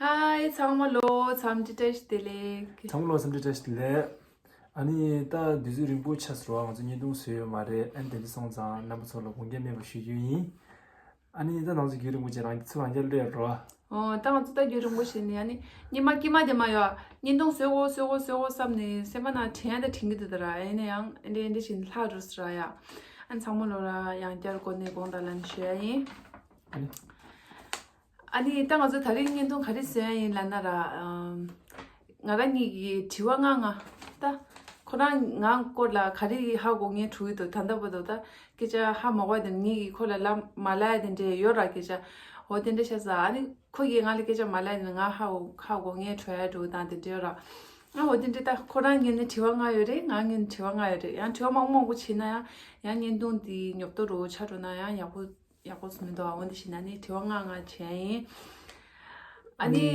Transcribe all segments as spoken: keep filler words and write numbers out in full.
ཧའི། ཚང་མ་ལོ་འཚམས་འདྲི་བཀྲ་ཤིས་བདེ་ལེགས། ཚང་མ་ལོ་འཚམས་འདྲི་བཀྲ་ཤིས་བདེ་ལེགས། ཨ་ནི་ད་དུས་ཚོད་རིང་པོ་ཆགས་སོང་ར། ང་ཚོ་བརྙན་ཐུང་བཟོས་ཡོད་མ་རེད། ཨ་ནི་དེ་འདྲ་སོང་ཙང་རྣམ་པ་ཚོ་ལ་དགོངས་འགལ་མེད་པ་ཞུ་རྒྱུ་ཡིན། ཨ་ནི་ད་ང་ཚོ་རྒྱུན་རིང་པོ་ཅིག་རང་ཚུར་རང་རྒྱལ་སླེབས་རོ། ཨོ། ད་ང་ཚོ་ད་རྒྱུན་རིང་པོ་ཞིག་ནས་ཨ་ནི་ཉི་མ་དཀྱིལ་མ་དེ་མ་ཡོད། བརྙན་ཐུང་བཟོས་གོ་བཟོས་གོ་བཟོས་གོ་བསམ་ནས་སེམས་པ་ནང་དྲན་ད་དྲན་གྱི་འདུག་ད་ར། ཨེ་ནས་ཡང་ཨེ་འདྲ་ཨེ་འདྲ་ཞིག་ལྷག་འགྲོ་སོང་ར་ཡ། ཨ་ནི་ཚང་མ་ལོ་ར་ཡང་བསྐྱར་གོ་གནས་དགོངས་དག་ལ་ནི་ཞུ་ཡ་ཡིན། ཨ་ནི། ཨ་ནི་ད་ང་ཚོ་ད་རིང་བརྙན་ཐུང་ག་རེ་བཟོ་ཡ་ཡིན་ལབ་ན་ར། ཨམ། ང་རང་ཉིད་ཀྱི་དྲི་བ་ལྔ་ལྔ། ད་ཁོ་རང་ང་སྐོར་ལ་ག་རེ་ཧ་གོ་མཁན་དྲུག་གི་འདུག་ད་ལྟ་བར་དུ་ད་སྐད་ཆ་ཧ་མ་གོ་བ་དེ་ངེད་ཀྱིས་ཁོ་ལ་ལབ་མ་ལབ་ཡ་དེ་འདྲས་ཡོད་ར། སྐད་ཆ་འོ་དེ་འདྲས་བཤད་ས། ཨ་ནི་ཁོ་གིས་ང་ལ་སྐད་ཆ་མ་ལབ་ཡ་དེ་ང་ཧ་གོ་ཧ་གོ་མཁན་དྲུག་ཡ་དྲུག་དང་དེ་འདྲས་ཡོད་ར། ཨ་འོ་དེ་འདྲས། ད་ཁོ་རང་ཉིད་ནི་དྲི་བ་ལྔ་ཡོད་རེད། ང་ཉིད་ནི་དྲི་བ་ལྔ་ཡོད་རེད། ཡང་དྲི་བ་མང་པོ་མང་པོ་བྱས་ན་ཡང་ཡང་བརྙན་ཐུང་འདི་ཉོབ་ཏོ་རུ་ཆགས་འགྲོ་ན་ཡང་ཡག་པོ། ཡག་པོ་མི་འདུག་ཨ། འོ་འདི་བྱས་ན་ནི་དྲི་བ་ལྔ་ལྔ་བྱས་ཡིན། ཨ་ནི།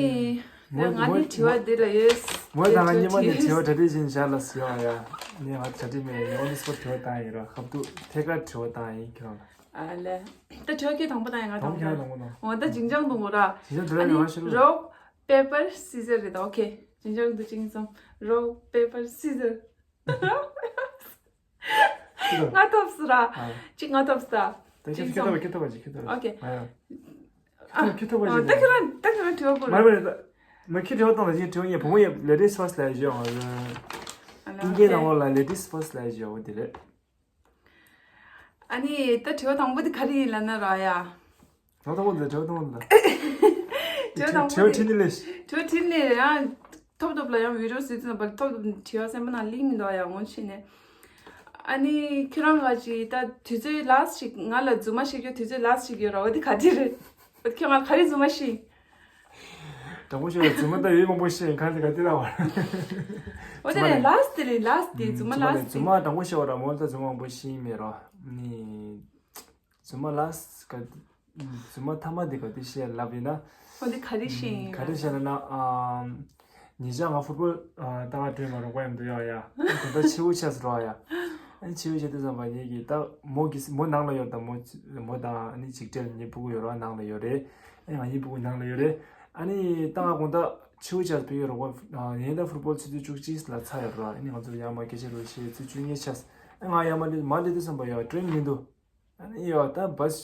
ང་ནི་དྲི་བ་འདི་ལ་ཡོད། མོས་ད་ང་སྙེ་མ་ནི་དྲི་བ་གྲ་སྒྲིག་བྱས་བཞག་ལ་ཟེར་བ་ཡ། ནི་ང་གྲ་སྒྲིག་མེད། ནི་on the spot དྲི་བ་བཏང་ཡིན་ར། ཁ་ཐུག་ཐད་ཀར་དྲི་བ་བཏང་ཡིན་ཁྱེད་རང་ལ། ཨ་ལས། ད་དྲི་བ་ཁྱེད་དང་པོ་བཏང་ཡིན། ང་དང་པོ་ཁྱེད་རང་དང་པོ་བཏང་། འོ་ད་ཅིང་ཅང་དུ་ངོ་ར། ཅིང་ཅང་དུ་ར། ཨ་ནི་ཡོང་ཤི་རོག་པེ་པར་སི་ཟར་རེད་ད། ཨོ་ཁེ། ཅིང་ཅང་དུ་ཅིང་ཙམ་རོག་པེ་པར་སི་ཟར། ང་ཐོབ་སོང་ར། ཨ། གཅིག་ང་ཐོབ་སོང་། ད་ཁྱེད་ཁྱེད་ཐོབ་ཁྱེད་ཐོབ་ཅིག་ཁྱེད་ཐོབ། ཨོ་ཁེ། ཨ་ཡ། ཁྱེད་ཐོབ་ཁྱེད་ཐོབ་ཨ། ཅིག་ད་ཁྱེད་རང་ད་ཁྱེད་རང་དྲི་བ་བསྐུར། མ་རེད་མ་རེད། མ་ཁྱེད་དྲི་བ་བཏང་ལ་ཅིག་དྲི་བ་ངས་བུ་མོ་ཡ་ladies first ལབ་ཡ་ཞོ། ཨ་ལ། ཀུན་མཁྱེན་ནང་ལོགས་ལ་ladies first ལབ་ཡ་ཞོ་འོ་དེ་རེད། ཨ་ནི་ད་དྲི་བ་དང་པོ་དེ་ག་རེ་ཡིན་ལབ་ན་ར་ཡ། དྲི་བ་དང་པོ་འདི་དྲི་བ་དང་པོ་འདི། དྲི་བ་དང་པོ་དྲི་བ་དེ་ཁྲིད་ནི་ལས། དྲི་བ་ཁྲིད་ནི་ཡང་ཐོབ་ཐོབ་ལ་ཡང་video བཟོས་ཚུན་པར་ཐོབ་ཐོབ་དྲི་བ་སེམས་པ་ནང་ལིང་མི་འདུག་ཡ་ངོ་ཤེས་ནས། ཨ་ནི་ཁྱེད་རང་ག་ཅིག་ད་དུས་ཚོད་last ཞིག་ང་ལ་རྫུན་མ་བཤད་རྒྱུ་དུས་ཚོད་last ཞིག་ཡོད་ར། འོ་དེ་ག་དེ་རེད། འོ་དེ་ཁྱེད་ང་ག་རེ་རྫུན་མ་བཤད། དྲང་པོ་བཤད་པ་རྫུན་མ་ད་ཡོད་མང་པོ་བཤད་ཡིན་ཁ་དེ་ག་དེ་ར་བ། འོ་དེ་རེད་last དེ་རེད་last དེ་རྫུན་མ་རྫུན་མ་last རྫུན་དེ། མ་དྲང་པོ་བཤད་པ་ར་མོ་ད་རྫུན་མ་མང་པོ་བཤད་ཡིན་མེད་ར། ནི། རྫུན་མ་last ག་རྫུན་མ་མཐའ་མ་དེ་ག་དེ་བཤད་ལབ་ཡིན་ན། འོ་དེ་ག་རེ་བཤད་ཡིན་ག་རེ་བཤད་ལབ་ན། ཉེ་ཆར་ང་ཕུཊ་བོལ་ལྟ་ག་འགྲོ་མ་རོགས་པ་ཡང་འདུག་ཡ་ཡ། དེ་ད་ཕྱི་པོ་ཆགས་སོང་རོགས་ཡ། ཨ་ནི་ཕྱི་པོ་ཆགས་དུས་ཙམ་པ་ངེད་ཀྱིས་ད་མོ་གི་མོ་ནང་ལ་ཡོད་ད། མོ་མོ་དང་ཨ་ནི་འཇིགས་བྲལ་ངའི་ཕྲུ་གུ་ཡོད་རོགས་ནང་ལ་ཡོད་རེད། ཨ་ནི་ང་གཉིས་ཕྲུ་གུ་ནང་ལ་ཡོད་རེད། ཨ་ནི་ད་ང་དགོང་དག་ཕྱི་པོ་ཆགས་སུ་ཕེབས་ཡོད་རོགས་པ། ངས་ད་ཕུཊ་བོལ་ཆུ་ཚོད་བཅུ་གཅིག་ལ་ཚར་ཡོད་རོགས། ཨ་ནི་ང་ཚོ་ཡར་མར་སྐད་ཆ་རོགས་བཤད་ཚོད་བཅུ་གཉིས་ཆགས། ཨ་ང་ཡར་མར་སླེབས་མར་སླེབས་དུས་ཙམ་པ་ཡ་train མི་འདུག་ཨ་ནི་ཡོད་ད་bus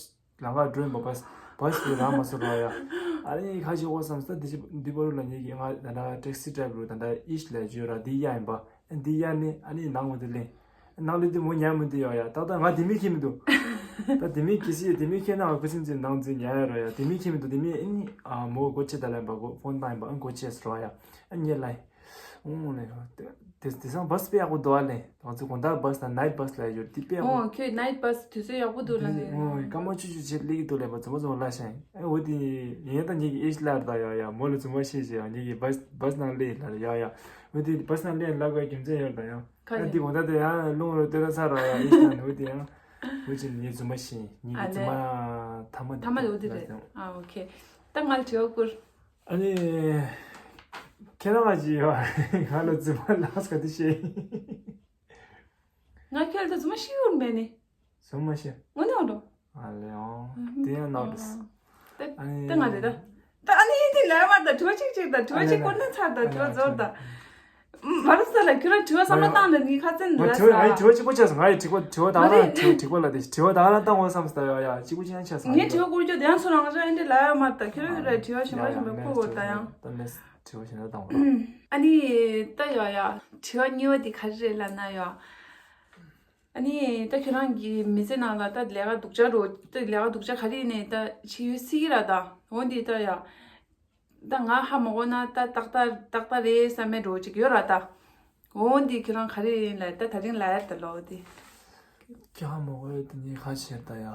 ལམ་ཁ་འགྲོ་ཡིན་པ། bus bus དེ་རག་མ་སོང་ར་ཡ། ཨ་ནི་ཁ་ཤས་འོ་བསམ་སྟེ་འདི་ཅི་འདི་པ་རུ་ལ་ངེད་ཀྱིས་ང་ད་ལྟ་taxi driver་རུ་ད་ལྟ་ཨིཤ་ལ་བརྗོད་ར་འདི་གཡར་ཡིན་པ། ཨ་འདི་གཡར་ནས་ཨ་ནི་ནང་འོ་དེ་ལེན། ནང་ལེན་དུས་མོ་ཉལ་མི་འདུག་ཡ་ཡ། ད་ལྟ་ང་དེ་མི་ཁྱེར་མི་འདུག་ད་དེ་མི་གི་སི་དེ་མི་ཁྱེར་ན་ང་ཁུ་སིམ་སིམ་ནང་འཛུལ་ཉལ་ཡ་ར་ཡ། དེ་མི་ཁྱེར་མི་འདུག་དེ་མི་ཨ་ནི་ཨ་མོ་སྒོ་ཕྱེ་ད་ལེན་པ་སྒོ་phone བཏང་ཡིན་པ། ཨ་ནི་སྒོ་ཕྱེ་སོང་ར་ཡ། ཨ་ངས་ལབ་ཡིན། ཨོ་ལེ། དེ་དེང་སང་bus དཔེ་ཡག་པོ་འདུག་ཨ་ལེ། ང་ཚོ་དགོང་དག་bus དང་night bus ལ་ཡོད་དེ་དཔེ་ཡག་པོ། ཨོ་ཁྱོད་night bus དུས་ཚོད་ཡག་པོ་འདུག་ལ་ལེ། ཨོ་སྐར་མ་བཅུ་བཅུ་བྱས་སླེབས་ཀྱི་འདུག་ལེ། བ་རྫུན་མ་རྫུན་མ་ལབ་ཤག་ཨེ་འོ་དེ་ཡིན་ད་ངེད་ཀྱི་ཨེ་ལར་ད་ཡ་ཡ་མོ་ལ་རྫུན་མ་བཤད་བྱས་ཡ། ངེད་ཀྱི་bus bus ནང་སླེབས་ལ་ཡ་ཡ། འོ་དེ་bus ནང་སླེབས་ལབ་དགོས་རྒྱུ་མཚན་ཡོད་ད་ཡ། ཨ་དེ་དགོང་དག་དེ་ཡང་རླུང་རོ་སྟོད་ལ་ཚ་ར་ཡ་ཨེ་ལར་ནས་འོ་དེ་ཡང་འོ་ཅི་ངེད་རྫུན་མ་བཤད་ངེད་ཀྱི་རྫུན་མ་ཐ་མ་དེ་ཐ་མ་འོ་དེ་རེད། ཨ་ཨོ་ཁེ། ད་ང་ལ་དྲི་བ་བསྐུར། ཨ་ནི། ཁྱེད་རང་ལ་ཅི་ཡོད། ང་ལ་རྫུན་མ་ལགས་ག་དུས་བཤད། ང་ཁྱེད་ལ་རྫུན་མ་ཤི་ཡོང་མེད་ནི། རྫུན་མ་ཤི། དངོས་གནས་འོ་འགྲོ། ཨ་ལེ་ཨོ། དེ་ཡང་ནོ་ཏིས། ད་ཨ་ནི། ད་ང་རེད་ད། ད་ཨ་ནི་དེ་ལས་མ་ད་དྲི་བ་གཅིག་གཅིག་ད་དྲི་བ་གཅིག་བསྐུར་ན་ཚར་ད་དྲི་བ་རྫོགས་ད། མ་རབས་ས་ལ་ཁྱོད་རང་དྲི་བ་བསམ་བློ་བཏང་ད་ནི་ཁ་ཚན་ང་རེད་དྲི་བ་ས། ང་དྲི་བ་གཅིག་པོ་བྱས་སོང་། ང་ཡི་དྲི་བ་དྲི་བ་ད་ང་རང་དྲི་བ་དྲི་བ་ལ་དེ་དྲི་བ་ད་ང་རང་བཏང་བ་བསམ་སོང་ད་ཡ་ཡ་གཅིག་པོ་གཅིག་ཡང་བྱས་སོང་། ངས་དྲི་བ་བསྐུར་རྒྱུ་དེ་ཡང་ཚུར་རང་རང་འདི་ལ་ཡ་མ་ད་ཁྱོད་རང་ཁྱོད་རང་དྲི་བ་གཞན་པ་གཞན་པ་བསྐུར་བོ་ད་ཡང་། ད་ནས་དྲི་བ་གཞན་པ་བཏང་བ། ཨ་ནི་ད་ཡ་ཡ་དྲི་བ་གཉིས་པ་དེ་ག་རེ་རེད་ལབ་ན་ཡ། ཨ་ནི་ད་ཁྱོད་རང་གི་མི་ཚེ་ནང་ལ་ད་ལས་ཀ་སྡུག་ཅག་རོ་ད་ལས་ཀ་སྡུག་ཅག་ག་རེ་ཡིན་ནའི་ད་ཕྱི་ཡུལ་སི་ཀི་ར་ད་འོ་འདི་ད་ཡ། ད་ང་ཧ་མ་གོ་ན་ད་ཏག་ཏག་ཏག་ཏག་རེད་བསམ་མེད་འགྲོ་ཅིག་ཡོད་ར་ད། འོ་འདི་ཁྱོད་རང་ག་རེ་ཡིན་ལ་ད་ད་རིང་ལ་ཡར་ད་ལོ་འདི། ཁྱོད་ཧ་མ་གོ་ཡོད་ད་ནི་ཁ་ཕྱིར་ད་ཡ།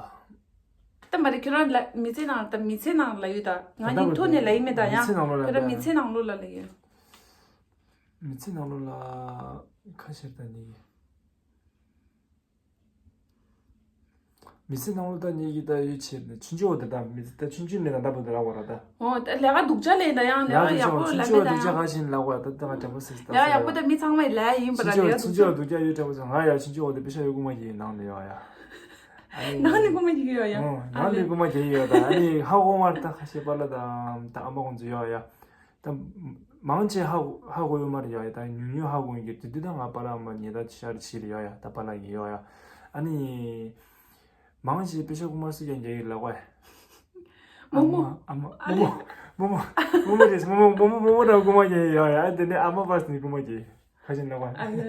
ད་མ་རེད་ཁྱོད་རང་ལ་མི་ཚེ་ནང་ད་མི་ཚེ་ནང་ལ་ཡོད་ད་ང་ད་ནི་ཐོག་ནས་ལ་ཡིན་མེད་ད་ཡང་མི་ཚེ་ནང་ལོགས་ལ་ཁྱོད་རང་ད་མི་ཚེ་ནང་ལོགས་ལ་ལ་ཡོད། མི་ཚེ་ནང་ལོགས་ལ་ཁ་ཕྱིར་ད་ནི། མི་ཚེ་ནང་ལོགས་ད་ངེད་ཀྱི་ད་ཡོད་ཆེད་ནས་ཆུང་ཆུང་འོ་ད་ད་མི་ཚེ་ད་ཆུང་ཆུང་ནས་ད་ད་བུ་ད་ར་བ་ར་ད། འོ་ད་ལས་ཀ་སྡུག་ཅག་ལས་ད་ཡང་ལས་ཀ་ཡག་པོ་ལ་མེད་ད་ཡང་། ཆུང་ཆུང་འོ་སྡུག་ཅག་ག་ཞིག་ལ་བ་ད་ད་ང་དྲན་པ་སིག་ད་ལས་ཀ་ཡག་པོ་ད་མི་ཚང་མ་ལས་ཡིན་པ་ཆུང་ར་ཆུང་ལས་ཀ་སྡུག་ཅག་ཆུང་ཆུང་འོ་སྡུག་ཅག་ཡོད་དྲན་པ་ཚོ་ང་ཡ་ཆུང་ཆུང་འོ་ད་པེ་ཤ་ཡོད་གུ་མ་གྱི་ནང་ནས་ཡོད་ཡ། ནང་ནས་གུ་མ་གྱི་ཡོད་ཡ། ནང་ནས་གུ་མ་གྱི་ཡོད་ད་ཨ་ནི་ཧ་གོ་མ་ར་ད་ཁ་ཤས་པ་ལ་ད་ད་ཨ་མ་ཁོང་ཚོ་ཡོད་ཡ། ད་མང་ཆེ་ཧ་ཧ་གོ་ཡོད་མ་རེད་ཡ། ད་ཉུང་ཉུང་ཧ་གོ་ཡོད་ཀྱི་དུས་དུས་ད་ང་པཱ་ལགས་ཨ་མ་ཉེ་ད་ཤར་ཕྱིར་ཡོད་ཡ། ད་པཱ་ལགས་ཡིན་ཡོད་ཡ། ཨ་ནི་མང་ཆེ་དཔེ་ཆ་རྐུ་མ་སུ་ཀྱང་རྒྱག་གི་ལབ་པ། རྨོ་མོ། ཨ་མ། རྨོ་མོ། རྨོ་མོ། རྨོ་མོ་རེད། རྨོ་མོ། རྨོ་མོ། རྨོ་མོ་ར་རྐུ་མ་རྒྱག་ཡོད་ཡ། དེ་ནས་ཨ་མ་བར་སི་ནས་རྐུ་མ་རྒྱག་ཁ་ཆེ་ལབ་པ། ཨ་ལེ།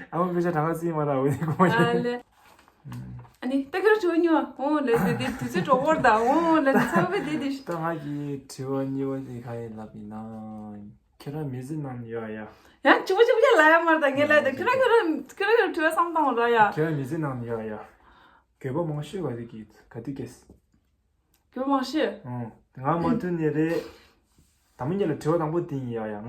ཨ་མ་དཔེ་ཆ་གྲངས་ཀ་རྩིས་མ་རག་འོ་དེ་རྐུ་མ་རྒྱག་ཨ་ལེ། ཨ་ནི་ད་ཁྱོད་རང་དྲི་བ་གཉིས་པ། འོ་ལེ་དེ་དེ་དུས་ཚོད་འགྲོ་གི་རེད་ད། འོ་ལེ་ཚ་བའི་དེ་དེ། ད་ང་གི་དྲི་བ་གཉིས་པ་དེ་ག་རེ་ལབ་ཡིན་ན། ཁྱེད་རང་མི་ཚེ་ནང་ཡོད་ཡ། ཡང་གཅིག་པ་གཅིག་པ་ལབ་ཡ་མ་རེད་ད། ངས་ལབ་ཡ་ད། ཁྱོད་རང་ཁྱོད་རང་ཁྱོད་རང་ཁྱོད་རང་དྲི་བ་བསམ་བཏང་བ་ར་ཡ། ཁྱེད་རང་མི་ཚེ་ནང་ཡོད་ཡ། འགྱོད་པ་མང་ཤོས་ག་དུས་སྐྱེས། ག་དུས་སྐྱེས། འགྱོད་པ་མང་ཤོས། ཨང་། ང་མ་ཐུག་ནས་རེད། དང་པོ་ཉིད་ལ་དྲི་བ་དང་པོ་དེ་ཡིན་ཡ་ཡ། ང་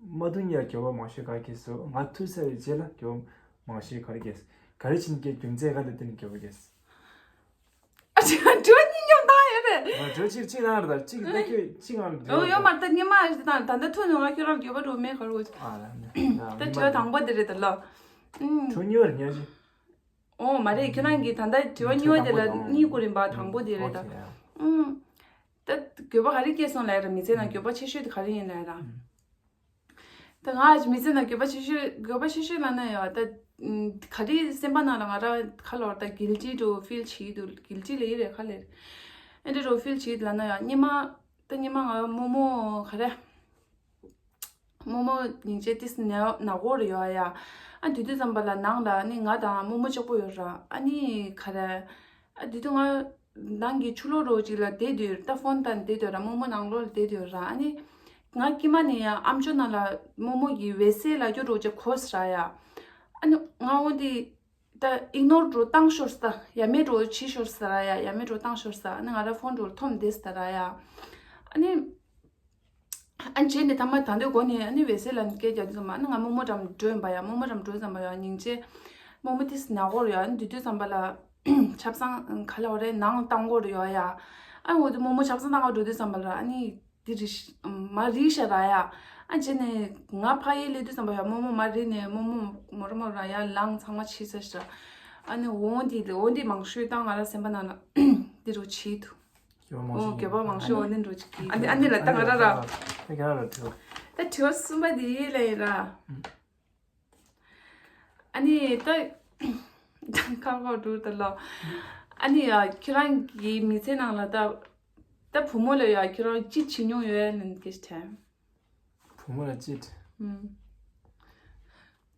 མ་ཐུག་ནས་ཡ་འགྱོད་པ་མང་ཤོས་ག་སྐྱེས་སོང་། ང་ཐུག་ཚར་བའི་རྗེས་ལ་འགྱོད་པ་མང་ཤོས་ག་རེ་སྐྱེས། ག་རེ་བྱས་ནས་སྐྱེས། རྒྱུ་མཚན་ག་ལ་བརྟེན་ནས་འགྱོད་པ་སྐྱེས། ཨ་ཅག་དྲི་བ་གཉིས་མཉམ་བཏང་ཡོད་རེད། ང་དྲི་བ་གཅིག་གཅིག་ལབ་རེད་ད། གཅིག་ད་ཁྱོད་གཅིག་ལབ་རེད། ཨོ་ཡོད་མ་རེད་ད། སྙན་མ་ཞིག་དང་ད་ལྟ་ཐུག་ནས་ང་ཁྱོད་རང་འགྱོད་པ་འགྲོ་མེད་ག་རེ་གོ། ཨ་ལ་ནི་ད་དྲི་བ་དང་པོ་དེ་རེད་ད་ལོ། ཨུམ། དྲི་བ་གཉིས་པ་རེད་ཉག་གཅིག་ཨོ་མ་རེད། ཁྱོད་རང་གིས་ད་ལྟ་དྲི་བ་གཉིས་པ་དེ་ལ་གཉིས་བསྐུར་ཡིན་པ། དང་པོ་དེ་རེད་ད། ཨོ་ཁེ། ཨུམ། ད་འགྱོད་པ་ག་རེ་སྐྱེས་སོང་ལབ་ར། མི་ཚེ་ནང་འགྱོད་པ་ཆེ་ཤོས་དེ་ག་རེ་ཡིན་ལབ་ར། ཨུམ། ད་ང་མི་ཚེ་ནང་འགྱོད་པ་ཆེ་ཤོས་འགྱོད་པ་ཆེ་ཤོས་ལབ་ན་ཡང་ད་ཨུམ་ག་རེ་སེམས་པ་ནང་ལ་ང་རང་ཁ་ལོར་ད་གིལ་ཊི་འདྲ་ཕིལ་བྱེད་ཀྱི་འདུག་གིལ་ཊི་ལབ་ཀྱི་རེད་ཁ་ལ། ཨེ་འདྲ་འདྲ་ཕིལ་བྱེད་ཀྱི་འདུག་ལབ་ན་ཡང་སྙན་མ་ད་སྙན་མ་ང་རྨོ་མོ་ག་རེ། རྨོ་མོ་སྙིང་རྗེ་ཏིས་ནག་ནག་པོ་རེད་ཡོད་ཡ། ཨ་དེ་དུས་ཙམ་པ་ལ་ནང་ལ་ནི་ང་དང་རྨོ་མོ་གཅིག་པོ་ཡོད་ར། ཨ་ནི་ག་རེ། ཨ་དེ་དུས་ང་ནང་གི་ཆུ་ལོག་རོ་ཅིག་ལ་བསྡད་དུས་ད་ཕོན་བཏང་བསྡད་དུས་ར། རྨོ་མོ་ནང་ལོགས་ལ་བསྡད་དུས་ར། ཨ་ནི་ང་དཀྱིལ་མ་ནས་ཡ་ཨམ་ཅོག་ནང་ལ་རྨོ་མོ་གི་འོད་ཟེར་ལབ་རྒྱུ་རོ་ཅིག་གོ་སོང་ར་ཡ། ཨ་ནི་ང་འོ་དེ་ད་ཨིག་ནོར་འདྲ་བཏང་ཤོར་སོང་། ཡ་མེད་འདྲ་བྱས་ཤོར་སོང་ར་ཡ། ཡ་མེད་འདྲ་བཏང་ཤོར་སོང་། ཨ་ནི་ང་ར་ཕོན་འདྲ་འཐོམ་བསྡད་སོང་ར་ཡ། ཨ་ནི། ཨ་ནི་རྗེས་ནས་ཐ་མ་ད་འདོད་སྒོ་ནས་ཨ་ནི་འོད་ཟེར་ལ་སྐད་རྒྱག་དུས་ཙམ་པ། ཨ་ནི་ང་རྨོ་མོ་འགྲམ་འགྲོ་ཡིན་པ་ཡ། རྨོ་མོ་འགྲམ་འགྲོ་ཙམ་པ་ཡ་སྙིང་རྗེ། རྨོ་མོ་ཏིས་ནག་པོ་རེད་ཡ། ཨ་ནི་དེ་དུས་ཙམ་པ་ལ་ཆབ་གསང་ག་ལ་བ་རེད་ནང་བཏང་གོ་རེད་ཡ་ཡ། ཨ་ནི་འོ་དེ་རྨོ་མོ་ཆབ་གསང་བཏང་ག་འགྲོ་དུས་ཙམ་པ་ལ་ཨ་ནི་དེ་རི་མ་རི་ཤ་ར་ཡ། ཨ་ནི་རྗེས་ནས་ང་ཕ་ཡུལ་སླེབས་དུས་ཙམ་པ་ཡ་རྨོ་མོ་མ་རི་ནས་རྨོ་མོ་མོ་ར་མོ་ར་ཡ་ལངས་ཚང་མ་ཕྱིས་ཚར་ཤག་ཨ་ནི་འོ་དེ་འོ་དེ་མང་ཤོས་བཏང་ང་ར་སེམས་པ་ནང་ལ་དེ་རུ་ཕྱིས་འདུག་འགྱོད་པ་མང་ཤོས། ཨོ་འགྱོད་པ་མང་ཤོས་འོ་ནི་འགྲོ་ཅིག་གི། ཨ་ནི་ཨ་ནི་ལ་ད་ང་ར་ར། ད་ཁྱེད་རང་ལ་དྲི་བ། ད་དྲི་བ་གསུམ་པ་དེ་ལ་ཡིན་ར། ཨ་ནི་ད་ཁ་ཁོག་འགྲོ་ད་ལོ། ཨ་ནི་ཡ་ཁྱེད་རང་གི་མི་ཚེ་ནང་ལ་ད་ད་བུ་མོ་ལ་ཡ་ཁྱེད་རང་ཅི་བྱེད་མྱོང་ཡོད་ལན་གྱི་དྲན། བུ་མོ་ལ་ཅི། ཨུམ།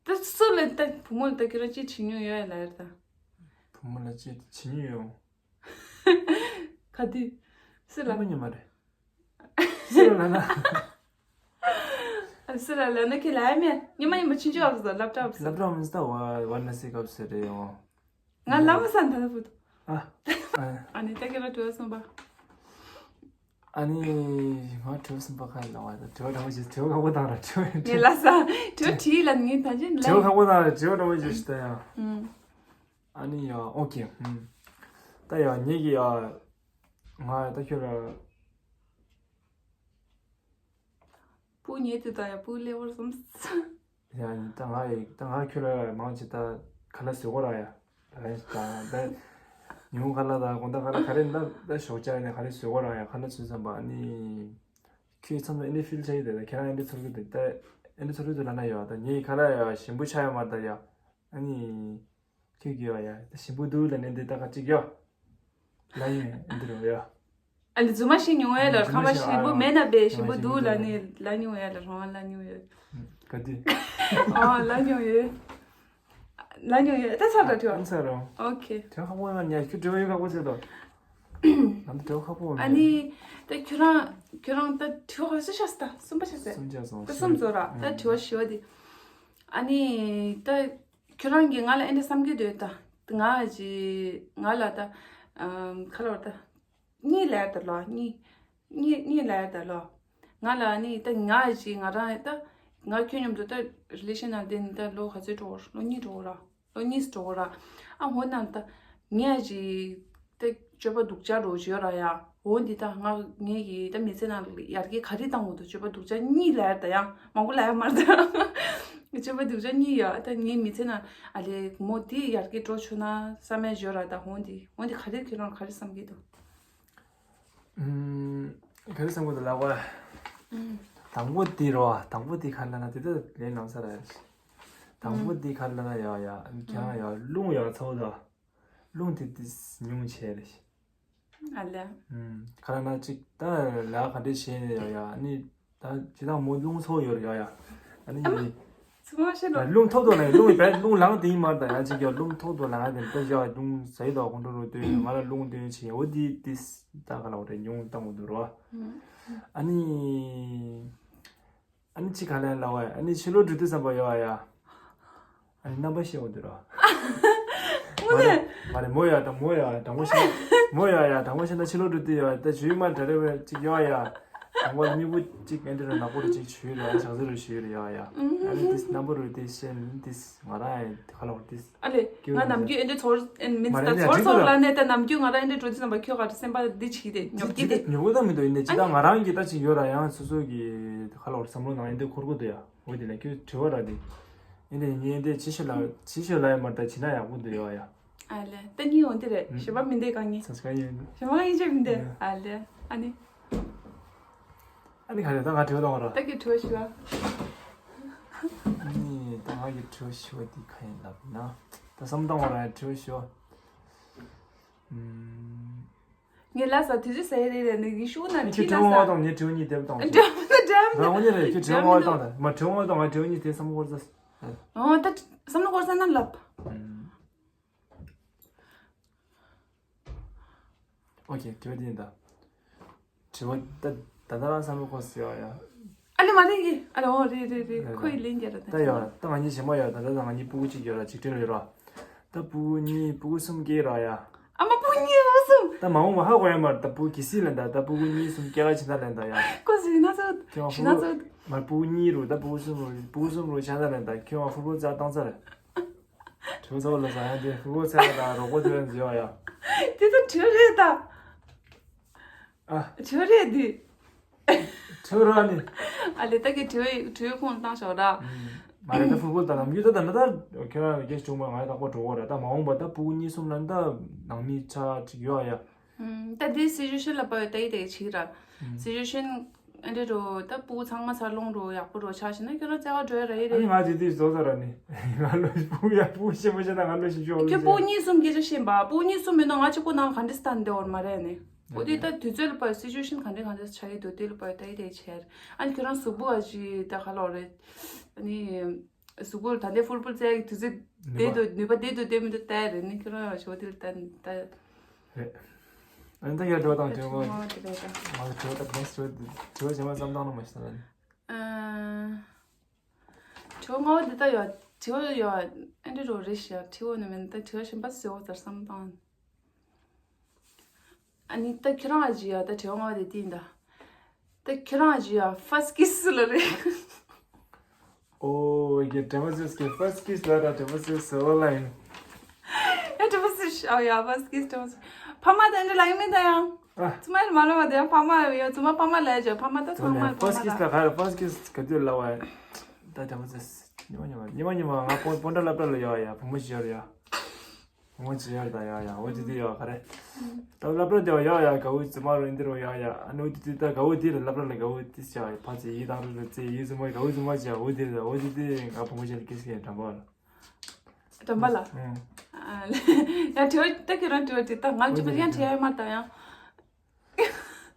ད་སུ་ལ་ད་བུ་མོ་ལ་ད་ཁྱེད་རང་ཅི་བྱེད་མྱོང་ཡོད་ལ་ཡ་ད། བུ་མོ་ལ་ཅི་བྱེད་མྱོང་ཡོད། ག་དུས། སུ་ལ། སྙན་མ་ཉན་མ་རེད། སུ་ལ་ལབ་ན། སུ་ལ་ལབ་ན་ཁྱེད་ལབ་ཡ་མེད། སྙན་མ་ཉན་མ་ཕྱིན་ཆད་ཨབ་སོ་སློབ་གྲྭ་ཨབ་སོ། སློབ་གྲྭ་མི་སྟ་བ་བར་ན་སི་ཀབ་སེ་རེད་ཡོང་། ང་ལབ་མ་ས་ད་ལ་བུད། ཨ། ཨ་ནི་ད་ཁྱེད་ལ་དྲི་བ་གསུམ་པ། ཨ་ནི་ང་དྲི་བ་གསུམ་པ་ག་ལ་བ་ད་དྲི་བ་དྲང་པོ་ཞིག་དྲི་བ་ཁག་པོ་བཏང་ར་དྲི་བ། ངས་ལབ་ས་དྲི་བ་དྲིས་ལ་ངས་ད་ཅི་ལབ། དྲི་བ་ཁག་པོ་བཏང་ར་དྲི་བ་དྲང་པོ་ཞིག་ཞིག་ད་ཡ། ཨུམ། ཨ་ནི་ཡ་ཨོ་ཁེ། ཨུམ། ད་ཡ་ངེད་ཀྱི་ཡ། ང་ད་ཁྱོད་ལ། སྤུ་ཉེ་དུ་ད་ཡ་སྤུ་ལེ་བར་སོམ། ཡ་ད་ང་ཡི་ད་ང་ཁྱོད་ལ་མང་ཆེ་ད་ཁ་ལ་བཟོས་གོ་ར་ཡ། ད་ད་ད་ཉུང་ཁ་ལ་ད་དགོང་ད་ཁ་ལ་ག་རེ་ད་ད་ཞོགས་ཇ་ནས་ག་རེ་བཟོས་གོ་ར་ཡ། ཁ་ལ་བཟོས་ཙམ་པ་ནི། ཁྱོད་མཚམས་ལ་ཨེ་འདྲ་ཕིལ་ཆ་ཡི་དེ་ད་ཁྱེད་རང་ཨེ་འདྲ་ཚོར་གི་འདུག་ད་ཨེ་འདྲ་ཚོར་གི་འདུག་ལབ་ན་ཡ་ད་ངའི་ཁ་ལ་ཡ་ཞིམ་པོ་ཆགས་ཡོད་མ་རེད་ད་ཡ། ཨ་ནི། ཁྱོད་ཀྱིས་ཡ་ཡ་ད་ཞིམ་པོ་འདུག་ལབ་ནས་འདི་ད་ག་ཅིག་ཡ། ལ་ཡིན་འདི་རུ་ཡ། ཨ་ལི་རྫུན་མ་ཤེས་མྱོང་ཡ་ལ། རྫུན་མ་ཁ་མ་ཤེས་ཤིང་པོ་ཨ་མེད་ན་པས་ཤིང་པོ་འདུག་ལ་ནི་ལ་མྱོང་ཡ་ལ་རང་ལ་མྱོང་ཡ། ག་དུས། ཨ་ལ་མྱོང་ཡ། ལ་མྱོང་ཡ་ད་ཚར་ད་ཐུ། ཨ་ཚར་རོ། ཨོ་ཁེ། དེ་ཁག་པོ་ཡང་ཉ་ཁྱོད་དྲི་བ་ཡོད་ཁག་པོ་ཚོད་དོ། ང་ད་དྲི་བ་ཁག་པོ་ཨ་ནི་ད་ཁྱོད་རང་ཁྱོད་རང་ད་དྲི་བ་ག་ཚོད་ཤ་སྟ་གསུམ་པ་ཤ་སྟ། གསུམ་ཆ་སོང་ད་གསུམ་ཚོ་ར་ད་དྲི་བ་ཞི་བ་དེ། ཨ་ནི་ད། ཁྱོད་རང་གིས་ང་ལ་ཨེ་འདྲ་བསམ་གྱི་འདུག་ད། ང་ཅི། ང་ལ་ད། ཨམ། ཁ་ལོར་ད། གཉིས་ལབ་ཡ་ད་ལོ། གཉིས། གཉིས། གཉིས་ལབ་ཡ་ད་ལོ། ང་ལ་ནི་ད་ང་ཅི་ང་རང་ད། ང་ཁྱོད་མཉམ་དུ་ད་རི་ལེ་ཤན་ནང་བསྡད་ནི་ད་ལོ་ག་ཚོད་འགྲོ་གི་རེད། ལོ་གཉིས་འགྲོ་གི་རེད། ལོ་གཉིས་འགྲོ་གི་རེད། ཨ་འོ་ན་ད། ངས་ཅི། ད་སྤྱོད་པ་སྡུག་ཅག་འགྲོ་བྱོས་ར་ཡ། འོ་འདི་ད་ང་ངེད་ཀྱི་ད་མི་ཚེ་ནང་ཡར་རྒྱས་ག་རེ་བཏང་དགོས་འདུག་སྤྱོད་པ་སྡུག་ཅག་གཉིས་ལབ་ཡ་ད་ཡང་མང་པོ་ལབ་ཡ་མ་རེད་ད། སྤྱོད་པ་སྡུག་ཅག་གཉིས་ཡ་ད་ངའི་མི་ཚེ་ནང་ཨ་ལེ་མོ་འདི་ཡར་རྒྱས་འགྲོ་ཆོག་ན་བསམ་ཡ་བྱོས་ར་ད། འོ་འདི་འོ་འདི་ག་རེ་ཁྱོད་རང་ག་རེ་བསམ་གྱི་འདུག་ཨུམ། ག་རེ་བསམ་གྱི་འདུག་ལབ་པ། དང་པོ་དེ་རོ། དང་པོ་དེ་ག་རེ་ལབ་ན་དེ་ད་ལན་ལམ་སང་ར། དང་པོ་དེ་ག་རེ་ལབ་ན་ཡ་ཡ་ཁྱེད་རང་ཡ་རླུང་ཡ་ཚ་བོ་དང་། རླུང་དེ་ཏིས་ཉུང་བྱས་རེད། ཨ་ལས། ཨུམ། ག་རེ་ན་ཅིག་ད་ལ་ག་འདྲས་བྱས་ནས་ཡ་ཡ་ཨ་ནི་ད་ཅི་ད་མོ་རླུང་ཚ་བོ་ཡོད་རེད་ཡ་ཡ། ཨ་ནི་ཨ་མ། ཚུ་མ་ཤེས་ལོ། རླུང་ཐོག་ཐོག་ལངས། རླུང་བས་རླུང་ལངས་དེ་ཡིན་མ་རེད་ད། ཡ་ཅིག་ཡ་རླུང་ཐོག་ཐོག་ལངས་དེ་ད་ཡ་རླུང་ཟ་ཡི་ད་ཁོང་ཁྲོ་རུ་སྟོན་ང་ལ་རླུང་སྟོན་བྱས་འོ་དེ་ཏིས་ད་ག་ལ་འོ་རེད་ཉུང་བཏང་འོ་འདུག་རོ། ཨ་ནི། ཨ་ནི་ཅི་ག་ལན་ལ་བ་ཡ། ཨ་ནི་ཕྱི་ལོགས་འགྲོ་དུས་བསམ་པ་ཡོད་ཨ་ཡ། ཨ་ནི་རྣམ་པ་ཤེས་འོང་དུས་ར། དངོས་གནས། མ་རེད་མོ་ཡ་དང་མོ་ཡ་དྲང་པོ་བཤད། མོ་ཡ་ཡ་དྲང་པོ་བཤད་ན་ཕྱི་ལོགས་འགྲོ་དུས་ཡ་ད་ཇུས་མ་འདྲ་རེ་བས་ཅིག་ཡོད་ཨ་ཡ། དྲང་པོ་ལ་མིག་བུ་ཅིག་ཨེ་འདྲ་ར་ནག་པོ་རུ་ཅིག་ཞུས་རེད་ཨ། ཞག་ཟེར་རུ་ཞུས་རེད་ཡ་ཡ། ཨ་ནི་ཏིས་རྣམ་པ་རུ་ཏིས་ཤེས་ནི་ཏིས་ང་རང་ཡ་ཁ་ལོག་ཏིས། ཨ་ལེ། སྐྱོ་ང་ནམ་རྒྱུན་ཨེ་འདྲ་ཚོར་ཨེ་མིན་མ་རེད་ད་ནས་ཚོར་ཚོར་ལ་ནས་ད་ནམ་རྒྱུན་ང་རང་ཨེ་འདྲ་འགྲོ་དུས་ཙམ་པ་ཁྱོད་ག་སེམས་པ་འདི་བྱེད་དེ་ཉོབ་ཀྱི་དེ། ཉོབ་ཀྱི་ད་མི་འདུག་ཡིན་ནས་ཅི་ད་ང་རང་གི་ད་ཅིག་ཡོད་ར་ཡང་སོ་སོ་གི་ཁ་ལོར་བསམ་བློ་ནང་ཨེ་འདྲ་འཁོར་གི་འདུག་ཡ། འོ་དེ་ལ་ཁྱོད་དྲི་བ་ར་དེ་ཨེ་འདྲ་ཉན་དེ་ཅི་ཞིག་ལ་ཅི་ཞིག་ལ་ཡ་མ་ད་ཅི་ན་ཡག་པོ་འདུག་ཡ་ཡ། ཨ་ལེ་ད་གཉིས་འོང་དེ་རེད་ཞེ་པ་མི་འདུག་གང་ཡིན། སང་སྐད་ཡིན། ཞེ་པ་ཡིན་ཆེ་མི་འདུག་ཨ་ལེ་ཨ་ནི། ཨ་ནི་ག་རེ་ད་ང་དྲི་བ་གཏོང་བ་ར། ད་ཀྱི་དྲི་བ་ཞུ་བ། ཨ་ནི་ད་ང་གི་དྲི་བ་ཞུ་བ་དེ་ག་ཡིན་ལབ་ན། ད་བསམ་བཏང་བ་ར་དྲི་བ་ཞུ་བ། ངས་ལ་ས་དུས་ཚོད་ཟ་ཡི་རེད་ལ་ནི་ཡི་ཤུ་ན་ཁྱི་ཁྲི་ལ་ས། དྲི་བ་ངོ་བ་དང་ངའི་དྲི་བ་གཉིས་དེབ་དང་། འདྲ་མི་འདྲ་མི་རང་ངོ་ནས་རེད་ཁྱོད་དྲི་བ་ངོ་བ་དང་ད་མ་དྲི་བ་ངོ་བ་དང་ང་དྲི་བ་གཉིས་དེ་བསམ་བློ་འཁོར་ས། ཨོ་ད་བསམ་བློ་འཁོར་ས་ན་ལབ། ཨོ་ཁེ་དྲི་བ་འདི་ཡིན་ད། དྲི་བ་ད་ད་ད་རང་བསམ་བློ་འཁོར་ཟེར་བ་ཡ། ཨ་ལེ་མ་རེད་ཀྱི་ཨ་ལེ་ཨོ་རེད་རེད་རེད་རེད། ཁོ་ཡི་ལན་རྒྱག་ར་ད་ད་ཡ་ད་ང་གཉིས་ཞེ་མ་ཡ་ད་ད་ད་ང་གཉིས་སྤུ་གུ་གཅིག་ཡོད་ར་ཅིག་སྤྲེལ་ཡོད་ར། ད་སྤུ་གུ་གཉིས་སྤུ་གུ་གསུམ་སྐྱེས་ར་ཡ། ཨ་མ་སྤུ་གུ་གཉིས་སྤུ་གུ་གསུམ། ད་མ་འོངས་པ་ཧ་གོ་ཡ་མ་རེད་ད་སྤུ་གུ་གི་སྲིད་ལན་ད་ད་སྤུ་གུ་གཉིས་གསུམ་སྐྱེ་ག་ཕྱིན་ད་ལན་ད་ཡ། ཁོ་ཟིག་ན་ཚོ་ཁྱོད་ཞི་ན་ཚོ། མ་སྤུ་གུ་གཉིས་རུ་ད་སྤུ་གུ་གསུམ་རུ་སྤུ་གུ་གསུམ་རུ་ཆ་ད་ལན་ད་ཁྱོད་ཧྥུ་ལོ་ཙ་བཏང་ཚར། དྲི་བ་ཚ་བོ་ལ་ས་ཡང་དེ་ཧྥུ་ལོ་ཙ་ད་རོགས་པ་དེ་བས་འཛུལ་བ་ཡ། དེ་ད་དྲི་བ་རེད་ད། ཨ། དྲི་བ་རེད་འདི། དྲི་བ་ར་ནི། ཨ་ལེ་ད་གི་དྲི་བའི་དྲི་བའི་ཁུངས་བཏང་ཞོག་ར། མ་རེད་ད་ཕུར་བུ་ད་ནམ་རྒྱུན་ད་ད་ན་ད་ཁྱོད་རང་སྐད་ཆ་བྱུང་བ་ང་རྟག་པར་འགྲོ་གོ་ར་ད་མ་འོངས་པ་ད་ཕུར་བུ་གཉིས་གསུམ་ལ་ད་ནང་མི་ཆ་ཅིག་ཡོད་ཨ་ཡ། ད་དེ་སི་ཅུ་ཨེ་ཤན་ལ་དཔག་ཡོད་ད་ཡི་དེ་ཆིག་ར། སི་ཅུ་ཨེ་ཤན་ཨ་འདྲ་རོ་ད་ཕུར་བུ་ཚང་མ་འཚར་ལོངས་རོ་ཡག་པོ་རོ་ཆགས་ཤིག་ན་ཁྱོད་རང་བཙལ་བ་འགྲོ་ཡ་ར་ཡི་རེད། ང་དེ་དུས་བཟོ་ས་ར་ནི་ང་ལོ་ཕུར་བུ་ཡ་ཕུར་བུ་ཤེས་མ་ཤེས་ན་ང་ལོ་ཤེས་ཤོག་ལོ་ཁྱོད་ཕུར་བུ་གཉིས་གསུམ་སྐད་ཆ་ཤེས་པ་ཕུར་བུ་གཉིས་གསུམ་མེད་ན་ང་གཅིག་པོ་ནང་ག་འདྲ་སྟན་བསྡད་འོར་མ་རེད་ནི། འོ་དེ་ད་དུས་ཚོད་ལ་དཔག་སི་ཅུ་ཨེ་ཤན་ག་འདྲ་ག་འདྲ་ཆགས་ཡི་འདུག་དེ་ལ་དཔག་ད་ཡི་དེ་ཆེར་ཨ་ནི་ཁྱོད་རང་གཟུགས་པོ་ཨ་ཅི་ད་ག་ལོ་རེད་ཨ་ནི། གཟུགས་པོ་ལ་ད་ལྟའི་ཕུར་བུ་རྩལ་གྱི་དུས་ཚོད་ནུས་པ་བསྡད་འདུག་ནུས་པ་བསྡད་འདུག་བསྡད་མི་འདུག་ལྟ་ཡ་རེད་ནི་ཁྱོད་རང་ཡང་ཞོ་དེ་ལ་ལྟ་ལྟ། རེད། ཨ་ནི་ད་ཡར་འགྲོ་དང་དྲི་བ་ངོ་། དྲི་བ་དེ་རེད་ད། ང་དྲི་བ་ད་next་དྲི་བ་དྲི་བ་གཞན་པ་བསམ་བཏང་ན་མ་ཤེས་ན། ཨ། དྲི་བ་ལྔ་པ་འདི་ལྟ་ཡོད་དྲི་བ་ཡོད་ཨེ་འདྲ་རོ་རེད་ཤག་དྲི་བ་ནི་མིན་ད་དྲི་བ་གཞན་པ་ཟེར་བ་ལྟར་བསམ་བཏང་། ཨ་ནི་ད་ཁྱེད་རང་ཨ་ཅི་ཡ་ད་དྲི་བ་ལྔ་པ་དེ་དེ་ཡིན་ད། ད་ཁྱེད་རང་ཨ་ཅི་ཡ་first kiss་ལ་རེད། ཨོ་ཡ་དྲན་པ་ཟེར་སྐད་first kiss་ལ་ར་དྲན་པ་ཟེར་ཟེར་བ་ལ་ཡིན། ཡ་དྲན་པ་ཟེར་ཨོ་ཡ་first kiss་དྲན་པ་ཟེར། ཕ་མ་དང་འདྲ་ལ་ཡིན་མིན་ད་ཡང་། ཨ། ཚུ་མ་ཡིན་མ་ལ་བ་དེ་ཡང་ཕ་མ་ཡ་ཚུ་མ་ཕ་མ་ལ་ཡ་ཅོ་ཕ་མ་ད་ཚུ་མ་ཡིན་ཕ་མ་first kiss་ལ་ག་ར་first kiss་ག་དུས་ལ་བ་ཡ། ད་དྲན་པ་ཟེར་ཉི་མ་ཉི་མ་ཉི་མ་ཉི་མ་ང་སྤོན་སྤོན་ཊ་སློབ་གྲྭ་ལ་ཡོད་ཡ་བུ་མོ་ཞིག་ཡོད་ཡ། ངོ་ཅི་ཡར་དང་ཡ་ཡ་འོ་དེ་དེ་ཡ་ག་རེ། ད་སློབ་གྲྭ་དེ་བ་ཡ་ཡ་དགའ་བོ་ཙི་མ་རོ་འདི་རོ་ཡ་ཡ་ཨ་ནི་འོ་དེ་དེ་ད་དགའ་བོ་དེ་རེད་སློབ་གྲྭ་ལ་དགའ་བོ་དེ་ཅ་ཡ་ཕ་ཚེ་ཡི་དང་རོ་རོ་ཚེ་ཡི་ཙི་མ་དགའ་བོ་ཙི་མ་ཅ་འོ་དེ་རེད་འོ་དེ་དེ་ང་བུ་མོ་ཅན་ལ་ཀིས་ཀྱི་འགྲམ་པ་ལ། འགྲམ་པ་ལ། ཨ་ཡ་དྲི་བ་ད་ཁྱེད་རང་དྲི་བ་དྲི་ད་ང་ཅི་མ་ཡང་དྲི་ཡ་མ་ད་ཡང་།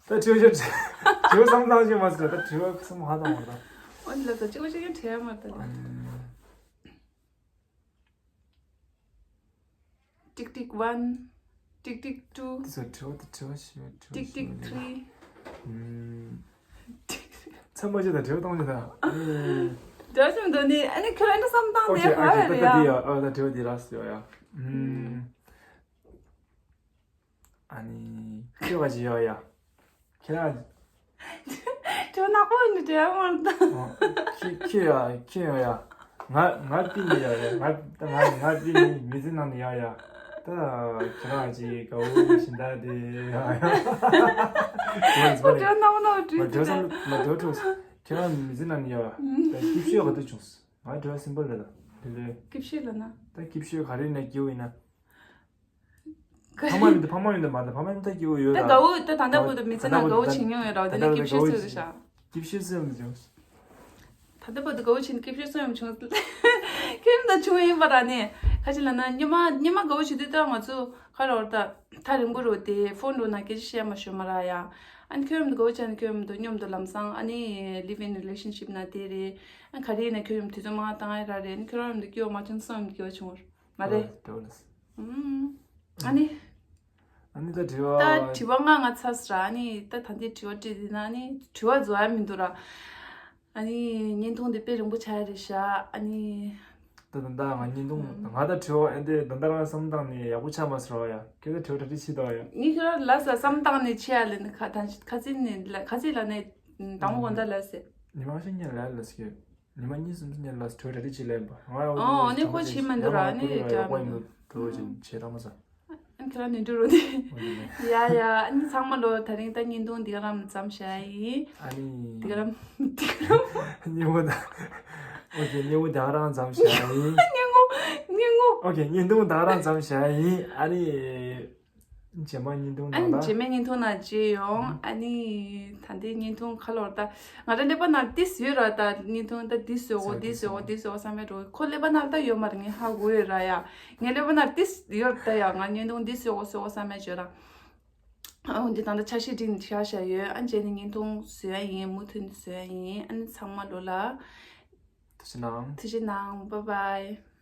ད་དྲི་བ་ཞིག་དྲི་བ་བསམ་བཏང་ཞིག་མ་ཟེར་ད་དྲི་བ་བསམ་ཧ་དང་མ་ད། འོ་ལ་ད་ཅི་མ་ཅི་ཡང་དྲི་ཡ་མ་ད་ལ། Tick tick one, tick tick two, དེ་ཚོ་དྲི་བ་དེ་དྲི་བ་ཞིག་དྲི་བ་tick ཞིག་tick མ་release three། ཚན་པ་ཅི་དང་དྲི་བ་གཏོང་ཅི་དང་། དྲི་བ་ཞིག་འདོན་ནི་ཨ་ནི་ཁྱོད་རང་འདྲ་བསམ་སྟངས་དེ་okay ག་རེ་རེད་ཡ། ད་དྲི་བ་དེ་རག་སོང་ཡ། ཨ་ནི་ཁྱོད་ག་ཅི་ཡོད་ཡ། ཁྱེད་རང་། ཁྱོད་ནག་པོ་འདི་འདྲ་མ་རེད། ཁྱི་ཁྱི་ཡ་ཁྱི་ཡ་ཡ། ང་ང་པི་ནི་ཡ་ཡ་ང་ད་ང་ང་པི་ནི་མི་ཚེ་ནང་ནས་ཡ་ཡ། ད་ཁྱེད་རང་ཅིག་དགའ་བོ་ཞིག་ད་དེ་ཡ་ཡ། ཁྱོད་ནག་པོ་ནག་པོ་བྲིས་ཏེ། མ་འགྲོ་ཐུབ་ཁྱེད་རང་མི་ཚེ་ནང་ནས་ཡ་ཡ། ད་སྐྱིད་ཤོས་ག་དུས་བྱུང་སོང་། ང་འགྲོ་སིམ་པལ་རེད་ད། དེ་ལས། སྐྱིད་ཤོས་ལ་ན། ད་སྐྱིད་ཤོས་ག་རེ་ནས་སྐྱིད་པོ་ཡིན་ན། ཕ་མ་མི་འདུག་ཕ་མ་མི་འདུག་མ་རེད་ཕ་མ་མི་འདུག་སྐྱིད་པོ་ཡོད་ད་ད། དགའ་བོ་ད་ད་ལྟ་བུ་ད་མི་ཚེ་ན་དགའ་བོ་བྱེད་མྱོང་ཡོད་ར་བ་དེ་ནས་སྐྱིད་ཤོས་ཚོད་ཀྱི་ཤ། སྐྱིད་ཤོས་སུ་ཡོང་བྱུང་། ད་ལྟ་བར་དུ་དགའ་བོ་བྱས་ནས་སྐྱིད་ཤོས་སུ་ཡོང་བྱུང་། ཁྱོད་ད་བྱུང་ཡིན་པ་ར་ནི། ཁ་ཅིག་ལ་ན་སྙེ་མ་སྙེ་མ་དགའ་བོ་བྱེད་དུས་ད་ང་ཚོ་ཁ་རོར་ད་ཐག་རིང་པོ་རོ་དེ་ཕོན་རོ་ན་སྐད་ཆ་བཤད་མ་ཤོད་མ་ར་ཡ། ཨ་ནི་ཁྱོད་ཡོང་དུས་དགའ་བོ་བྱས་ནས་ཁྱོད་ཡོང་དུས་སྙོམ་དུ་ལམ་སང་ཨ་ནི་live in relationship ན་དེ་རེད། ཨ་ག་རེ་ཡིན་ན་ཁྱོད་ཡོང་དུས་ཚོད་མང་བཏང་ཡ་ར་རེད། ཨ་ནི་ཁྱོད་རང་ཡོང་དུས་སྐྱིད་པོ་མ་བྱུང་སོང་ཡོང་དུས་སྐྱིད་པོ་བྱུང་བ་རེད། ཨ་ནི། ཨ་ནི་ད་དྲི་བ། ད་དྲི་བ་ལྔ་ལྔ་ཚར་སོང་ར། ཨ་ནི་ད་ད་ལྟའི་དྲི་བ་དྲིས་དེ་ན་ཨ་ནི་དྲི་བ་རྫོགས་ཡ་མི་འདུག་ར། ཨ་ནི་བརྙན་ཐུང་འདི་དཔེ་རིང་པོ་ཆགས་ཡ་རེད་ཤག་ཨ་ནི། ད་ད་ད་ང་བརྙན་ཐུང་ང་ད་དྲི་བ་ཨེ་འདི་ད་ད་རང་བསམ་བཏང་ནས་ཡག་པོ་ཆགས་མ་སོང་ར་ཡ། ཁྱོད་ད་དྲི་བ་གྲ་སྒྲིག་བྱེད་དོ་ཡ། ངས་ཁྱོད་རང་ལ་ས་བསམ་བཏང་ནས་ཆེ་ཡ་ལས་ནི་ཁ་ད་ཁ་ཚིག་ནས་ལ་ཁ་ཚིག་ལ་ནས་དང་པོ་གོང་ད་ལ་ཟེར། ཉི་མ་ཤིང་ཉལ་ལ་ལ་ཟེར། ཉི་མ་གཉིས་གསུམ་ཉལ་ལ་དྲི་བ་གྲ་སྒྲིག་བྱེད་ལས་པ། ང་ཡ་འོ་ནི་ཁོ་བྱེད་མི་འདུག་ར་ནི་ཡག་པོ་ཡིན་འདུག་དྲི་བ་བྱེད་བྱེད་ར་མ་ས། ཨ་ཁྱེད་རང་ནི་འགྲོ་རོགས་དེ། ཡ་ཡ་ཨ་ནི་ཚང་མ་ལོ་ད་རིང་ད་བརྙན་ཐུང་འདི་ག་རང་མཚམས་བཞག་ཡིན། ཨ་ནི། འདི་ག་རང་འདི་ག་རང་། སྙིང་པོ་ད། ཨོ་ཁེ་སྙིང་པོ་ད་ག་རང་མཚམས་བཞག་ཡིན། སྙིང་པོ་སྙིང་པོ། ཨོ་ཁེ་བརྙན་ཐུང་ད་ག་རང་མཚམས་བཞག་ཡིན། ཨ་ནི། རྗེས་མ་བརྙན་ཐུང་ཨ་ནི་ནང་ལ། རྗེས་མའི་བརྙན་ཐུང་ནང་མཇལ་ཡོང་། ཨ་ནི། ད་ལྟའི་བརྙན་ཐུང་ཁ་ལོར་ད། ང་རང་ཀླད་པ་ནང་ཏིས་ཡོད་ར་ད་བརྙན་ཐུང་ད་ཏིས་བཟོ་དགོས་ཏིས་བཟོ་དགོས་ཏིས་བཟོ་དགོས་བསམ་པའི་འགྲོ་ཁོ་ཀླད་པ་ནང་ད་ཡོད་མ་རེད། ངས་ཧ་གོ་ཡོད་ར་ཡ། ངའི་ཀླད་པ་ནང་ཏིས་ཡོད་ད་ཡ། ང་བརྙན་ཐུང་འདི་བཟོ་དགོས་བཟོ་དགོས་བསམ་པའི་བརྗོད་ར། ཨ་འོ་འདི་ད་ལྟ་འཆར་གཞི་སྒྲིག་ནས་བཞག་བཞག་ཡོད། ཨ་མཇལ་ནས་བརྙན་ཐུང་བཟོ་ཡ་ཡིན། མུ་མཐུད་ནས་བཟོ་ཡ་ཡིན། ཨ་ནི་ཚང་མ་ལོ་ལ། ཐུགས་རྗེ་གནང་། ཐུགས་རྗེ་གནང་། Bye bye།